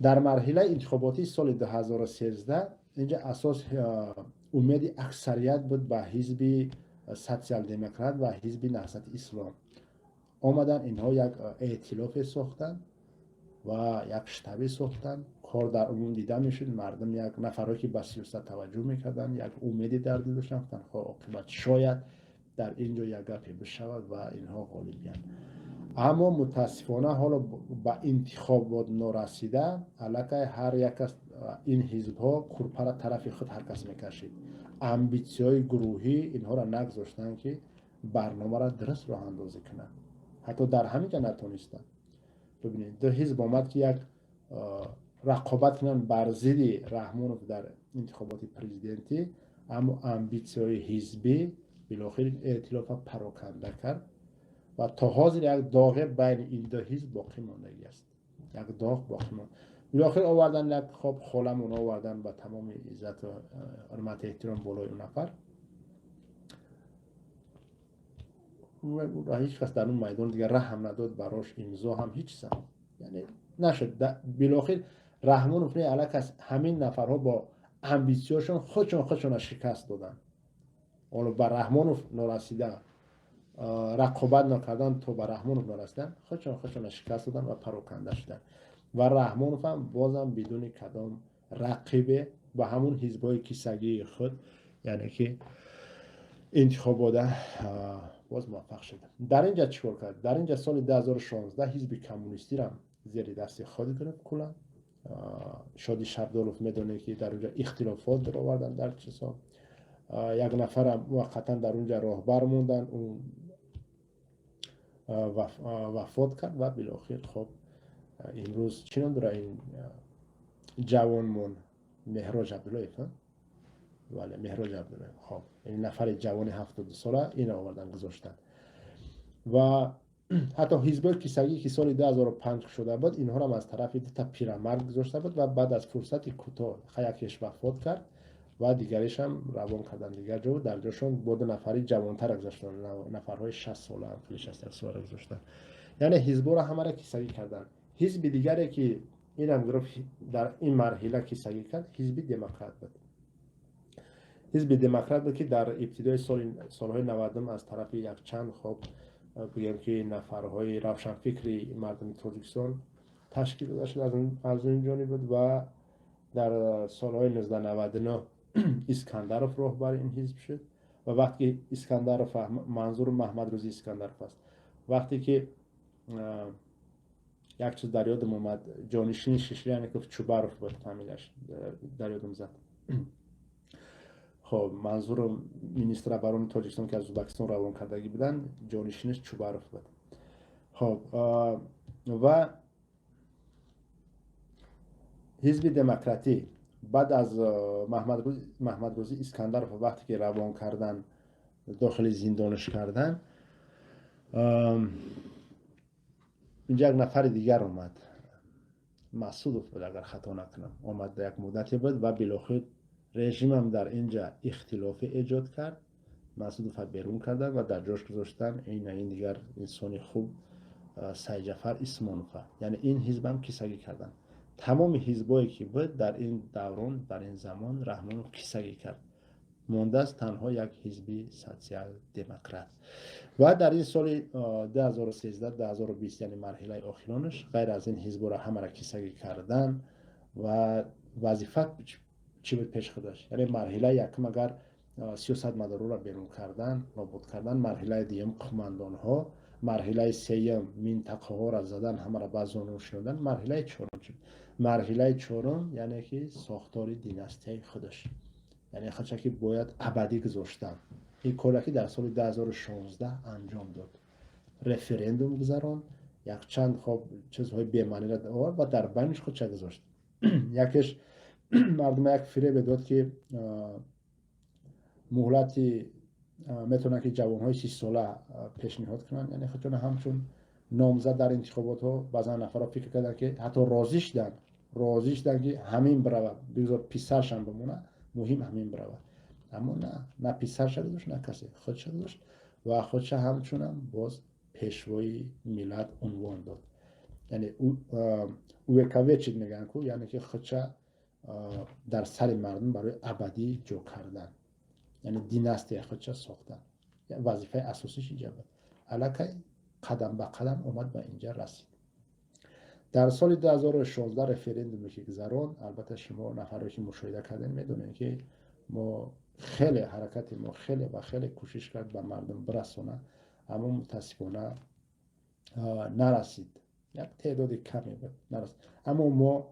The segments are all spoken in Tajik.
Дар марҳилаи интихоботии соли 2013 инҷа асос умеди аксарият буд ба ҳизби Социал-демократ ва ҳизби Наҳзати Ислом. Омаданд, инҳо як эътилофе сохтанд ва як штабе сохтанд. Кор дар умум дида мешуд. Мардум, як нафарҳое, ки ба сиёсат таваҷҷӯҳ мекарданд, як умеде дар дил доштанд, гуфтанд: хо, оқибат шояд дар ин ҷо як гапе бишавад ва инҳо ғолиб биёнд. Аммо мутаассифона, ҳоло ба интихобот норасида, аллакай ҳар як аз ин ҳизбҳо курпара тарафи худ ҳар кас мекашид. Амбитсияҳои гурӯҳӣ инҳоро нагузоштанд, ки барномаро дуруст роҳандозӣ кунанд. Ҳатто дар ҳамин ҷа натонистанд. Бибинед, ду ҳизб омад, ки як рақобат кунанд бар зидди Раҳмонов дар интихоботи президентӣ, аммо амбитсияҳои ҳизбӣ билохир эътилофа пароканда кард ва то ҳозир як доғе байни ин ду ҳизб боқӣ мондагӣ аст, як доғ боқӣ монд. Билохир овардан як, хоб, холамон овардан, ба тамоми иззату ҳурмати эҳтиром болои он нафар. Ҳеҷ кас дар он майдон дигар раҳм надод барош, имзо ҳам, ҳеҷ чизам, яъне нашуд. Билохир Раҳмонов не, аллакас ҳамин нафарҳо бо амбитсияшон худшон худшона шикаст доданд. Ҳоло ба Раҳмонов норасида, рақобат накардан, то ба Раҳмонов нарасидан, худшон худшона шикаст доданд ва пароканда шуданд. Ва Раҳмонов ҳам бозам бидуни кадом рақибе ба ҳамун ҳизбҳои кисагии худ, яъне ки интихобота боз муваффақ шуд. Дар ин ҷа чӣ кор кард? Дар ин ҷа соли 2016 ҳизби коммунистирам зери дасти худ гирифт куллан. Шоди Шабдолов, медонед, ки дар онҷа ихтилофот даровардан дар чизҳо, як нафарам муваққатан дар онҷа роҳбар монданд, ӯ вафот кард. Ва билохир, хоб, имрӯз чӣ ном дорад ин ҷавонмон? Меҳроҷ Абдуллоев. Бале, Меҳроҷ Абдуллоев. Хоб, ин нафари ҷавони 72 сола ина овардан, гузоштанд. Ва ҳатто ҳизбои кисагӣ, ки соли 2005 шуда буд, инҳорам аз тарафи дута пирамард гузошта буд. Ва баъд аз фурсати кӯтоҳ якеш вафот кард ва дигаришам равон кардан дигар ҷо, дар ҷошон бо ду нафари ҷавонтар гузоштанд, нафарҳои 60 сола, хеле 61 сола гузоштанд. Яъне ҳизборо ҳамаро кисагӣ карданд. Ҳизби дигаре, ки инам гирифт, дар ин марҳила кисагӣ кард, Ҳизби Демократ буд. Ҳизби Демократ буд, ки дар ибтидои солҳои 90-ум аз тарафи якчанд, хоб, бигӯем, ки нафарҳои равшанфикри мардуми Тоҷикистон ташкил дода шуд аз он ҷониб буд. Ва дар солҳои 1999 Искандаров роҳбари ин ҳизб шуд. Ва вақте ки Искандаров, манзуру Маҳмадрӯзи Искандаров аст, вақте ки як чиз дар ёдам омад, ҷонишини Шишлянников Чубаров буд фамилияш, дар ёдам зад. Хоб, манзуру министр оборони Тоҷикистон, ки аз Ӯзбекистон равон кардагӣ буданд, ҷонишиниш Чубаров буд. Хоб, ва Ҳизби Демократӣ баъд аз Маҳмадрӯзӣ Искандаров вақте ки равон кардан, дохили зиндонаш кардан, инҷа як нафари дигар омад, Масудов буд, агар хато накунам. Омад, як муддате буд ва билохир режимам дар инҷа ихтилофе эҷод кард. Масудова берун кардан ва дар ҷош гузоштан ина ин дигар инсони хуб, Сайҷафар Исмонова. Яъне ин ҳизбам кисагӣ кардан. Тамоми ҳизбое, ки буд дар ин даврон, дар ин замон, Раҳмонов кисагӣ кард. Мондааст танҳо як ҳизби Социал-демократ. Ва дар ин соли 2013, 2020, яъне марҳилаи охиронаш, ғайр аз ин ҳизборо ҳамаро кисагӣ кардан ва вазифа чӣ буд пеши худаш? Яъне марҳилаи якум агар сиёсатмадорро берун кардан, нобуд кардан, марҳилаи дуюм қумандонҳо, марҳилаи сеюм минтақаҳоро задан, ҳамаро ба зону шинондан, марҳилаи чорум чӣ? Марҳилаи чорум, яъне ки сохтори династияи худаш, яъне худша ки бояд абадӣ гузоштан. Ин коре ки дар соли 2016 анҷом дод, референдум гузаронд, якчанд, хоб, чизҳои бемаъниро овард ва дар байниш худша гузошт. Якеш мардума як фиребе дод, ки муҳлати метавонанд, ки ҷавонҳои 30-сола пешниҳод кунанд, яъне худшона ҳамчун номзад дар интихоботҳо. Баъзан нафарҳо фикр карданд, ки ҳатто розӣ шуданд, ки ҳамин биравад, бигзор писаршам бимонад, муҳим ҳамин биравад. Аммо на, на писарша гузошт, на касе, худша гузошт ва худша ҳамчунам боз пешвои миллат унвон дод. Яъне увековечить мегӯянд ку, яъне ки худша дар сари мардум барои абадӣ ҷо кардан, яъне династия худша сохтан. Вазифаи асосиш инҷа буд. Аллакай қадам ба қадам омад, ба инҷа расид. Дар соли 2016 референдуме ки гузаронд, албатта, шумо, нафаре ки мушоҳида кардем, медонем, ки мо хеле ҳаракати мо хеле ва хеле кӯшиш кард ба мардум бирасона, аммо мутаассифона нарасид, як теъдоди каме буд, нарасид. Аммо мо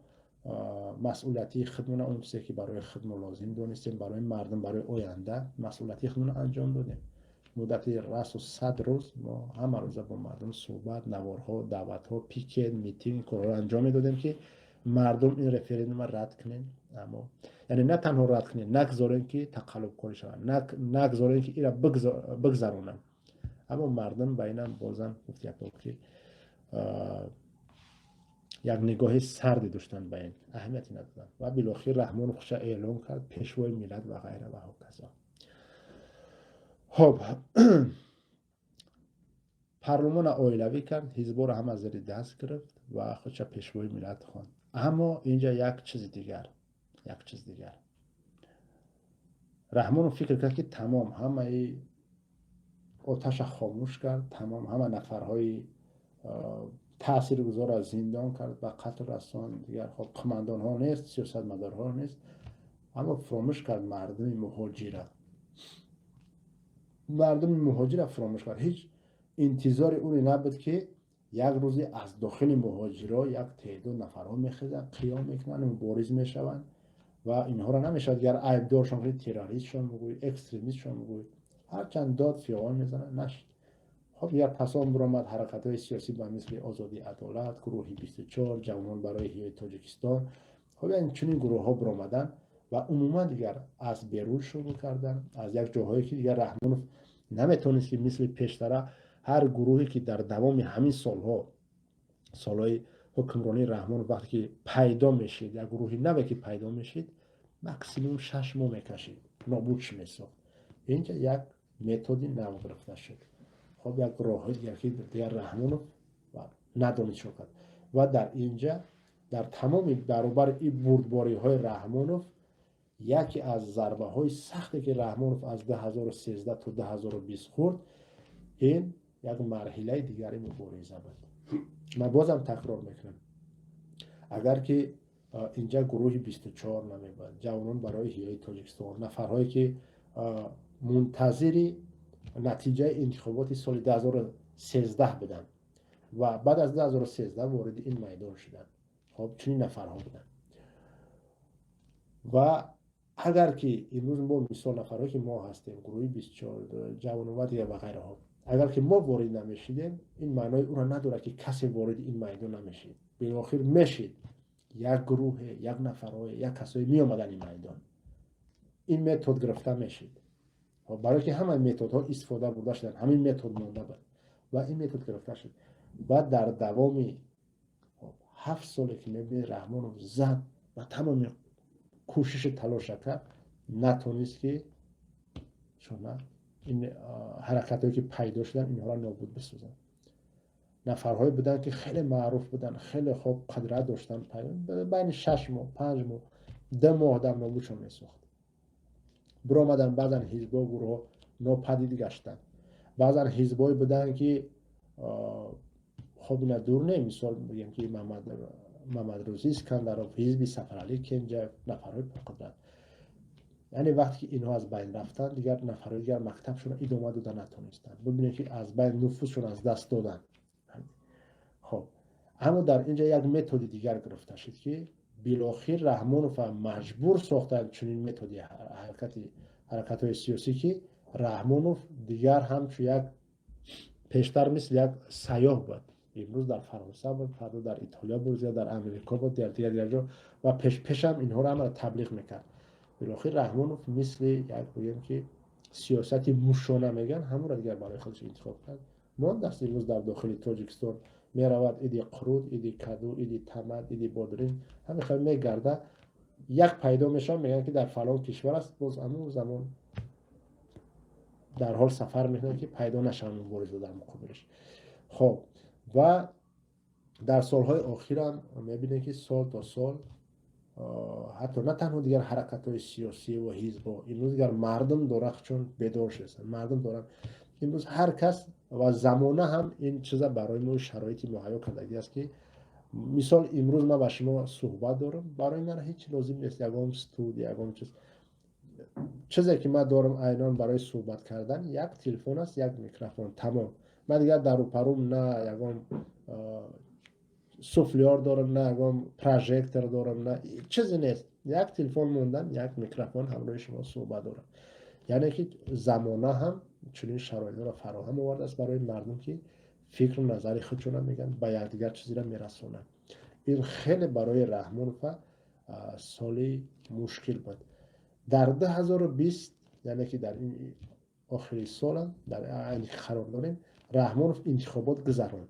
масъулияти худмона, он чизе ки барои худмо лозим донистем, барои мардум, барои оянда, масъулияти худмона анҷом додем. Муддати расу 100 рӯз мо ҳама рӯза бо мардум суҳбат, наворҳо, даъватҳо, пикет, митинг, корҳоро анҷом медодем, ки мардум ин референдума рад кунем. Аммо яъне на танҳо рад кунем, нагзорем, ки тақаллубкорӣ шавад, нагзорем, ки ира бигзаронанд. Аммо мардум ба инам бозам гуфт ки як нигоҳи сарде доштанд, ба ин аҳамияте надоданд ва билохир Раҳмонов хуша эълон кард пешвои миллат ва ғайра ва ҳоказо. Хоб, парлумона оилавӣ кард, ҳизборо ҳама зери даст гирифт ва худша пешвои миллат хонд. Аммо инҷа як чиз дигар: Раҳмонов фикр кард, ки тамом, ҳамаи оташа хомӯш кард, тамом, ҳама нафарҳои таъсиргузорро зиндон кард, ба қатл расонд, дигар хоб қумандонҳо нест, сиёсатмадорҳо нест. Аммо фуромӯш кард мардуми муҳоҷира, мардуми муҳоҷира фуромӯш кард. Ҳеҷ интизори уне набуд, ки як рӯзе аз дохили муҳоҷиро як теъдод нафарҳо мехезанд, қиём мекунанд, мубориз мешаванд ва инҳоро намешавад гар айбдоршон кунӣ, террористшон бигӯӣ, экстремистшон бигӯӣ. Ҳарчанд дод фиғон мезананд, нашуд. Хоб, дигар пасон биромад ҳаракатҳои сиёсӣ ба мисли «Озодӣ», «Адолат», гурӯҳи 24, «Ҷавонон барои ҳиёи Тоҷикистон». Хоб, яъне чунин гурӯҳҳо биромаданд ва умуман дигар аз берун шурӯъ карданд, аз як ҷоҳое, ки дигар Раҳмонов наметавонист, ки мисли пештара ҳар гурӯҳе, ки дар давоми ҳамин солҳо, солҳои ҳукмронии Раҳмонов, вақте ки пайдо мешид, як гурӯҳи наве ки пайдо мешид, максимум 6 моҳ мекашид, нобудш месохт. Инҷа як методи нав гирифта шуд. Хоб, як роҳҳои дигар, ки дигар Раҳмонов надонист чо кард. Ва дар инҷа, дар тамоми баробари ин бурдбориҳои Раҳмонов, яке аз зарбаҳои сахте, ки Раҳмонов аз 2013 то 2020 хӯрд, ин як марҳилаи дигари мубориза буд. Ман бозам такрор мекунам: агар ки инҷа гурӯҳи 24 намебуд, «Ҷавонон барои ҳиёи Тоҷикистон», нафарҳое ки мунтазири натиҷаи интихоботи соли 2013 буданд ва баъд аз 2013 вориди ин майдон шуданд, хоб, чунин нафарҳо буданд. Ва агар ки имрӯз мо, мисол, нафарҳое ки мо ҳастем, гурӯҳи 24, ҷавонон ва дигар ва ғайраҳо, агар ки мо ворид намешидем, ин маънои ӯро надорад, ки касе вориди ин майдон намешид. Билохир мешид, як гурӯҳе, як нафарҳое, як касое меомаданд ин майдон, ин метод гирифта мешид. Барое ки ҳамаи методҳо истифода бурда шуданд, ҳамин метод монда буд ва ин метод гирифта шуд. Ва дар давоми 7 соле, ки мебинед, Раҳмонов зад ва тамоми кӯшиши талоша кард, натонист, ки шуна ин ҳаракатҳое, ки пайдо шуданд, инҳоро нобуд бисозанд. Нафарҳое буданд, ки хеле маъруф буданд, хеле хоб қудрат доштанд, байни 6 моҳ, 5 моҳ, 2 моҳ дар нобудшон месохт. Биромаданд, баъзан ҳизбо, гурӯҳҳо нопадид гаштанд. Баъзан ҳизбое буданд, ки хоб, ина дур не, мисол бигем, ки Мамадрӯзӣ Искандаров, ҳизби Сафаралӣ Кенҷаев, нафарҳои пурқудрат. Яъне вақте ки инҳо аз байн рафтанд, дигар нафарҳои дигар мактабшонро идома дода натонистанд. Бибинед, ки аз байн нуфузшон аз даст доданд. Хоб, аммо дар инҷа як методи дигар гирифта шуд, ки билохир Раҳмонова маҷбур сохтанд чунин методи ҳаракатҳои сиёсӣ, ки Раҳмонов дигар ҳамчун як пештар мисли як сайёҳ буд, имрӯз дар Фаронса буд, фардо дар Итолиё буд, ё дар Амрико буд, дар дигар дигар ҷо, ва пешпешам инҳоро ҳамаро таблиғ мекард. Билохир Раҳмонов мисли як, гӯем, ки сиёсати мушона мегӯянд, ҳамонро дигар барои худаш интихоб кард, мондааст. Имрӯз дар дохили Тоҷикистон меравад, иди қуруд, иди каду, иди тамад, иди бодринг, ҳамин хел мегарда, як пайдо мешавад, мегӯянд, ки дар фалон кишвар аст, боз ҳамон замон дар ҳол сафар мекунад, ки пайдо нашаванд мубориза дар муқобилаш. Хоб, ва Дар солҳои охирам мебинем, ки сол то сол ҳатто на танҳо дигар ҳаракатҳои сиёсӣ ва ҳизбо, имрӯз дигар мардум дорад, чун бедор шудастанд, мардум доранд. Имрӯз ҳар кас ва замона ҳам ин чиза барои мо шароити муҳайё кардагӣ аст, ки мисол имрӯз ман ба шумо суҳбат дорам, барои ман ҳеҷ лозим нест ягон студия, ягон чиз. Чизе ки ман дорам айнан барои суҳбат кардан як телефон аст, як микрофон, тамом. Ман дигар дар рӯпарум на ягон суфлёр дорам, на ягон прожектор дорам, на чизе нест. Як телефон мондам, як микрофон, ҳамроҳи шумо суҳбат дорам. Яъне ки замона ҳам чунин шароитро фароҳам овардааст барои мардум, ки фикру назари худшона мегӯянд, ба якдигар чизеро мерасонанд. Ин хеле барои Раҳмонова соли мушкил буд дар 2020, яъне ки дар ин охири солам дар айни ки қарор дорем. Раҳмонов интихобот гузаронд.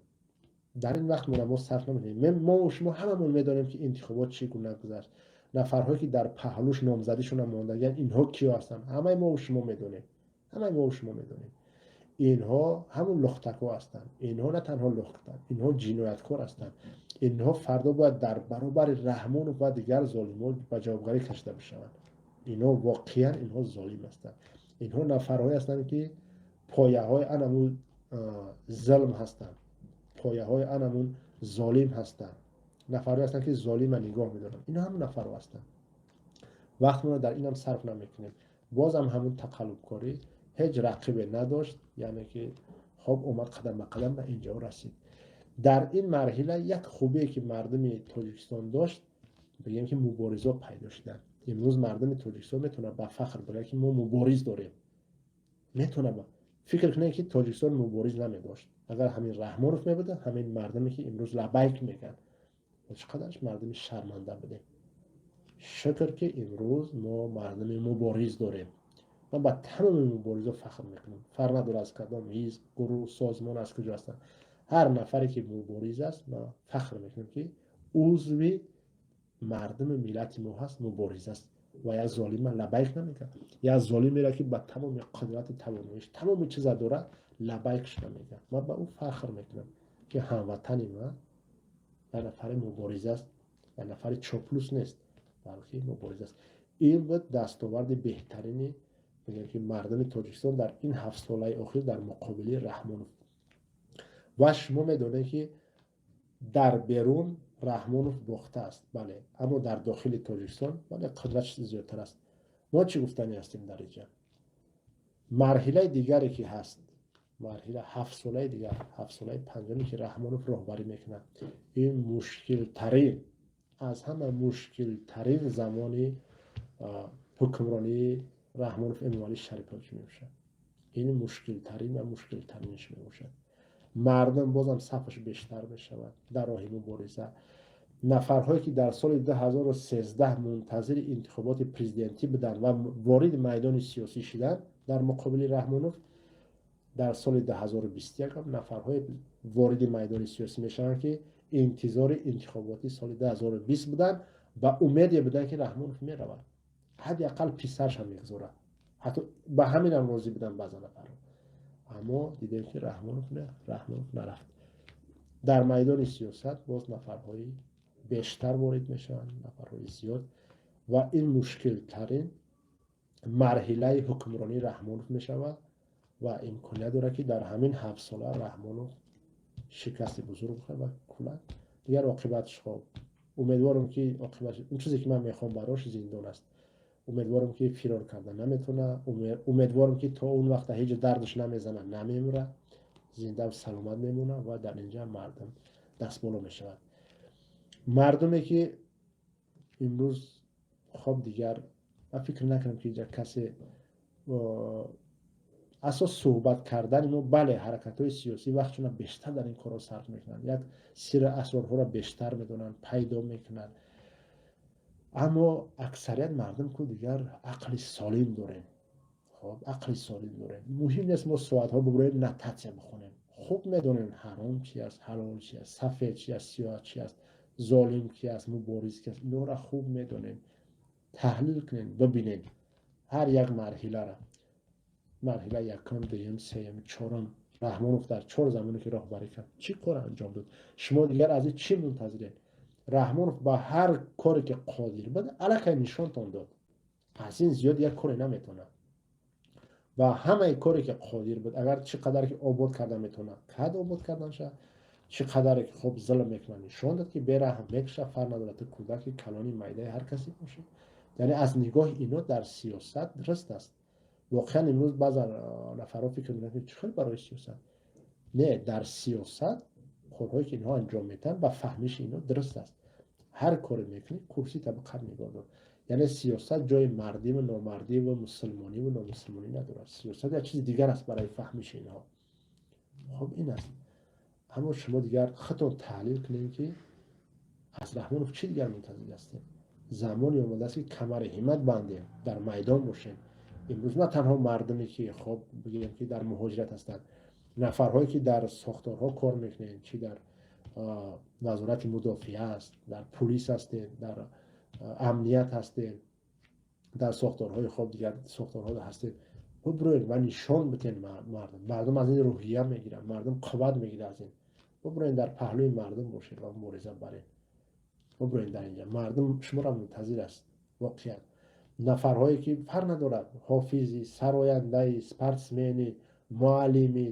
Дар ин вақт мо сарф намекунем. Мо шумо ҳамамон медонем, ки интихобот чӣ гуна гузашт. Нафарҳое ки дар паҳлӯш номзадишона мондагиан, инҳо киё ҳастанд, ҳамаи мо шумо медонем. Ҳамаи мо шумо медонем, инҳо ҳамун лухтако ҳастанд. Инҳо на танҳо лухтанд, инҳо ҷинояткор ҳастанд. Инҳо фардо бояд дар баробари Раҳмонов ва дигар золимон ба ҷавобгарӣ кашида бишаванд. Инҳо воқеан инҳо золим ҳастанд. Инҳо нафарҳое ҳастанд, ки пояҳои анамун зулм ҳастанд, пояҳои анамун золим ҳастанд. Нафарҳое ҳастанд, ки золима нигоҳ медоранд. Инҳо ҳамун нафарҳо ҳастанд. Вақтмонро дар инам сарф намекунем. Бозам ҳамун тақаллубкорӣ, ҳеҷ рақибе надошт, яъне ки хоб омад, қадам ба қадам ба ин ҷо расид. Дар ин марҳила як хубие ки мардуми Тоҷикистон дошт, бигем ки муборизо пайдо шуданд. Имрӯз мардуми Тоҷикистон метавонад ба фахр бигӯяд, ки мо мубориз дорем. Метавонад фикр кунед, ки Тоҷикистон мубориз намедошт, агар ҳамин Раҳмонов мебуда, ҳамин мардуме ки имрӯз лабайк мегӯянд. Чӣ қадарш мардуми шарманда будем. Шукр, ки имрӯз мо мардуми мубориз дорем. Ман ба тамоми муборизо фахр мекунам, фарқ надорад аз кадом ҳизб, гурӯҳ, созмон, аз куҷо ҳастанд. Ҳар нафаре ки мубориз аст, ман фахр мекунам, ки узви мардуми миллати мо ҳаст, мубориз аст ва як золима лабайк намекард. Як золимеро, ки ба тамоми қудрати тавоноиш тамоми чиза дорад, лабайкш намекард. Ман ба ӯ фахр мекунам, ки ҳамватани ман як нафари мубориз аст, як нафари чоплус нест, балки мубориз аст. Ин буд дастоварди беҳтарини, мегӯям, ки мардуми Тоҷикистон дар ин 7 солаи охир дар муқобили Раҳмонов. Ва шумо медонед, ки дар берун Раҳмонов бохтааст, бале, аммо дар дохили Тоҷикистон, бале, қудратш зиёдтар аст. Мо чӣ гуфтанӣ ҳастем дар инҷа? Марҳилаи дигаре ки ҳаст, марҳила 7 солаи дигар, 7 солаи панҷуме ки Раҳмонов роҳбарӣ мекунад, ин мушкилтарин, аз ҳама мушкилтарин замони ҳукмронии Раҳмонов Эмомалӣ Шарипович мебошад. Ин мушкилтарин ва мушкилтаринаш мебошад. Мардум бозам сафаш бештар мешавад дар роҳи мубориза. Нафарҳое ки дар соли 2013 мунтазири интихоботи президентӣ буданд ва вориди майдони сиёсӣ шуданд дар муқобили Раҳмонов, дар соли 2021 нафарҳое вориди майдони сиёсӣ мешаванд, ки интизори интихоботи соли 2020 буданд ва умеде буданд, ки Раҳмонов меравад, ҳадди ақал писаршам мегузорад. Ҳатто ба ҳаминам розӣ буданд баъза нафарҳо. Аммо дидем, ки Раҳмонов не, Раҳмонов нарафт. Дар майдони сиёсат боз нафарҳои бештар ворид мешаванд, нафарҳои зиёд, ва ин мушкилтарин марҳилаи ҳукмронии Раҳмонов мешавад ва имконият дорад, ки дар ҳамин 7 сола Раҳмонов шикасти бузург бихӯрад ва куллан дигар оқибатш, хоб, умедворам, ки оқибат он чизе ки ман мехоҳам барош зиндон аст. Умедворам, ки фирор карда наметавона. Умедворам, ки то он вақта ҳеҷ дардаш намезана, намемура, зиндаву саломат мемонад ва дар инҷа мардум дастболо мешавад. Мардуме ки имрӯз, хоб, дигар ман фикр накунам, ки инҷа касе асос суҳбат кардани мо. Бале, ҳаракатҳои сиёсӣ вақтшона бештар дар ин корҳо сарф мекунанд, як сирри асрорҳоро бештар медонанд, пайдо мекунанд, аммо аксарият мардум ку дигар ақли солим дорем. Хоб, ақли солим дорем. Муҳим нест мо соатҳо бибуроем, нотатсия бихонем. Хуб медонем, ҳаром чи аст, ҳалол чи аст, сафед чи аст, сиёҳ чи аст, золим ки аст, мубориз ки аст. Инҳоро хуб медонем. Таҳлил кунем, бибинем ҳар як марҳиларо, марҳила якум, дуюм, сеюм, чорум. Раҳмонов дар 4 замоне, ки роҳбарӣ кард, чӣ кор анҷом дод? Шумо дигар аз ин чӣ мунтазиред? Раҳмонов ба ҳар коре, ки қодир буд, аллакай нишонтон дод. Аз ин зиёд як коре наметавонад. Ва ҳамаи коре, ки қодир буд, агар чӣ қадаре ки обод карда метавонад, кад обод карданша, чӣ қадаре ки хуб зулм мекунад, нишон дод, ки бераҳм мекуша, фарқ надорад, ту кӯдаки калони майдаи ҳар касе бошӣ. Яъне аз нигоҳи ино дар сиёсат дуруст аст. Воқеан, имрӯз баъзан нафарҳо фикр мекунанд, ки чӣ хел барои сиёсат. Не, дар сиёсат корҳое, ки инҳо анҷом медиҳанд, ба фаҳмиши ино дуруст аст. Ҳар коре мекунӣ, курсӣ табақат нигоҳ дор. Яъне сиёсат ҷои мардиву номардиву мусулмониву номусулмонӣ надорад. Сиёсат як чизи дигар аст барои фаҳмиши инҳо. Хуб, ин аст. Аммо шумо дигар худтон таҳлил кунед, ки аз Раҳмонов чӣ дигар мунтазир ҳастем. Замоне омадааст, ки камари ҳиммат бандем, дар майдон бошем. Имрӯз на танҳо мардуме, ки, хоб, бигӯем, ки дар муҳоҷират ҳастанд, нафарҳое, ки дар сохторҳо кор мекунед, чӣ дар Вазорати мудофиа аст, дар пулис ҳастед, дар амният ҳастед, дар сохторҳои, хоб, дигар сохторҳо ҳастед, бубироед ва нишон битен мардум. Мардум аз ин рӯҳия мегирад, мардум қувват мегирад аз ин. Бубироед, дар паҳлӯи мардум бошед ва мубориза баред. Бубироед, дар инҷа мардум шуморо мунтазир аст. Воқеан, нафарҳое, ки фарқ надорад, ҳофизи, сарояндаи, спортсмени, муаллими,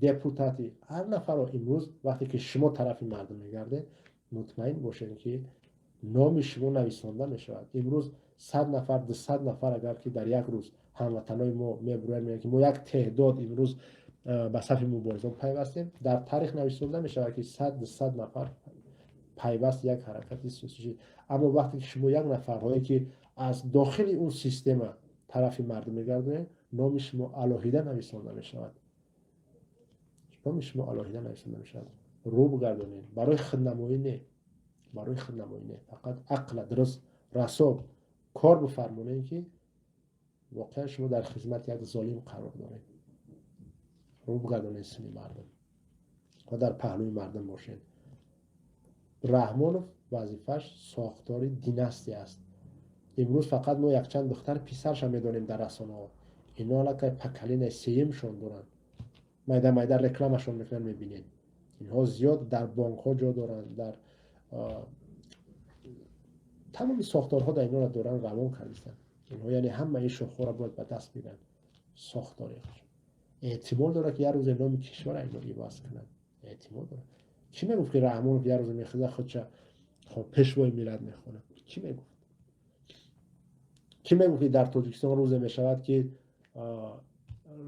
депутати, ҳар нафарро, имрӯз вақте ки шумо тарафи мардум мегардед, мутмаин бошед, ки номи шумо нависонда мешавад. Имрӯз 100 нафар, 200 нафар агар ки дар як рӯз ҳамватанои мо мебуроянд, мегӯянд, ки мо як теъдод имрӯз ба сафи муборизон пайвастем, дар таърих нависонда мешавад, ки 100, 200 нафар пайваст як ҳаракати сиёсӣ шуд. Аммо вақте ки шумо як нафарҳое, ки аз дохили он система тарафи мардум мегардонед, номи шумо алоҳида нависонда мешавад, номи шумо алоҳида нависонда мешавад. Рӯ бигардонед. Барои худнамоӣ не, барои худнамоӣ не, фақат ақла дуруст расо кор бифармонед, ки воқеан шумо дар хизмати як золим қарор доред. Рӯ бигардонед сӯи мардум ва дар паҳлӯи мардум бошед. Раҳмонов вазифааш сохтори династия аст. Имрӯз фақат мо якчанд духтар писарша медонем дар расонаҳо. Ино аллакай поколения сеюмшон доранд, майда майда рекламашон мекунанд, мебинед. Инҳо зиёд дар бонкҳо ҷо доранд, дар тамоми сохторҳо дар инҳоро доранд, равон кардистанд инҳо. Яъне ҳама ин шохҳоро бояд ба даст бигиранд, сохтори. Эҳтимол дорад, ки як рӯзе номи кишвара ино иваз кунанд. Эҳтимол дорад. Чӣ мегуфт, ки Раҳмонов як рӯзе мехеза, худша, хоб, пешвои миллат мехонад? Чӣ мегуфт? Чӣ мегуфт, ки дар Тоҷикистон рӯзе мешавад, ки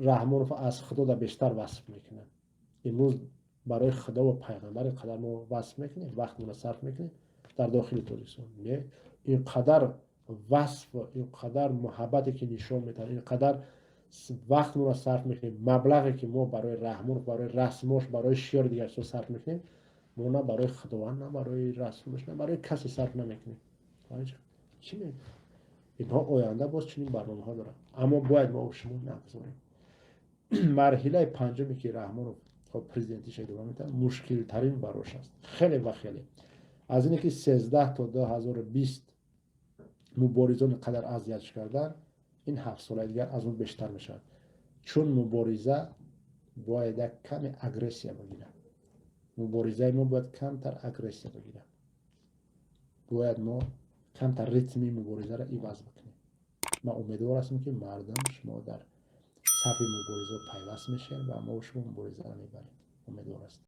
Раҳмонов аз Худода бештар васф мекунад? Имрӯз барои Худову пайғамбар ин қадар мо васф мекунем, вақтмона сарф мекунем дар дохили Тоҷикистон? Не, ин қадар васф, ин қадар муҳаббате, ки нишон медиҳад, ин қадар вақтмонро сарф мекунем, маблағе, ки мо барои Раҳмонов, барои расмош, барои шиёри дигар чизо сарф мекунем, мо на барои Худованд, на барои расулаш, на барои касе сарф намекунем. Чӣ мегӯ? Инҳо оянда боз чунин барномаҳо доранд, аммо бояд мо шумо нагузорем. Марҳилаи панҷуме, ки Раҳмонов, хоб, президентиша идома медиҳад, мушкилтарин барош аст хеле ва хеле. Аз ине ки 13 то 2020 муборизони қадар азиятш кардан, ин 7 солаи дигар аз он бештар мешавад, чун мубориза бояд як каме агрессия бигирад. Муборизаи мо бояд камтар агрессия бигирад, бояд мо камтар ритми муборизаро иваз бикунем. Ман умедвор ҳастам, ки мардум, шумо дар сафи мубориза пайваст мешавед ва мо шумо муборизаро мебарем. Умедвор ҳастам.